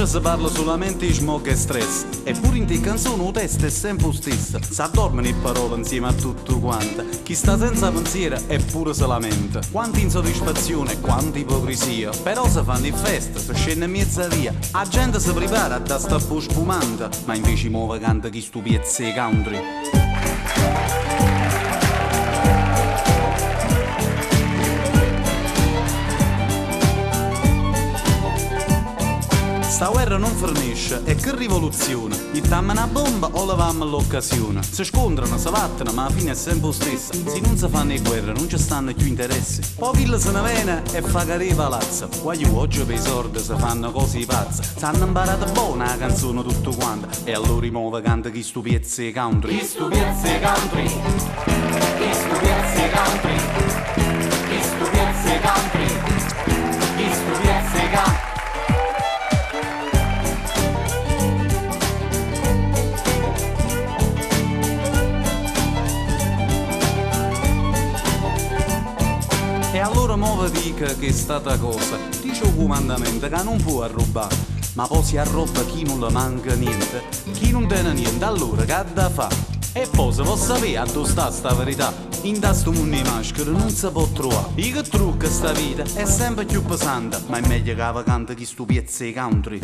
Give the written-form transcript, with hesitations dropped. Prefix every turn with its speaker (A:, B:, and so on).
A: Oggi si parla solamente di smog e stress E pure in te canzoni 'o testo è sempre lo stesso S'addormono 'e parole insieme a tutto quanto Chi sta senza pensiero eppure si lamenta Quanta insoddisfazione e quanta ipocrisia Però si fanno 'e feste, si scende in mezza via 'A gente si prepara a da sta spumante Ma invece muove canta chi stu piezzo 'e country. Sta guerra non finisce e che rivoluzione! Gittammo una bomba o levammo l'occasione? Si scontrano, si battono, ma alla fine è sempre lo stesso. Se non si fanno le guerre non ci stanno più interessi. Poi chi se ne viene e fa cadere i palazzi. Guagliù, oggi per i soldi si fanno cose pazze. S'hanno imparato buona la canzone tutto quanto. E allora muove canta chi stu piezzo 'e country. Chi stu piezzo 'e country. Chi stu piezzo 'e country. Chi stu piezzo 'e country. Chi stu piezzo 'e country. E allora mo vi dico che è stata cosa. Dice 'o comandamento che non può arrubare. Ma poi si arrobba chi non le manca niente. Chi non tiene niente, allora che ha da fa? E poi se può sapere a dove sta sta verità. In da sto mondo 'e maschere non si può trovare. E che trucca sta vita è sempre più pesante. Ma è meglio che la canta chi stu piezzo 'e country.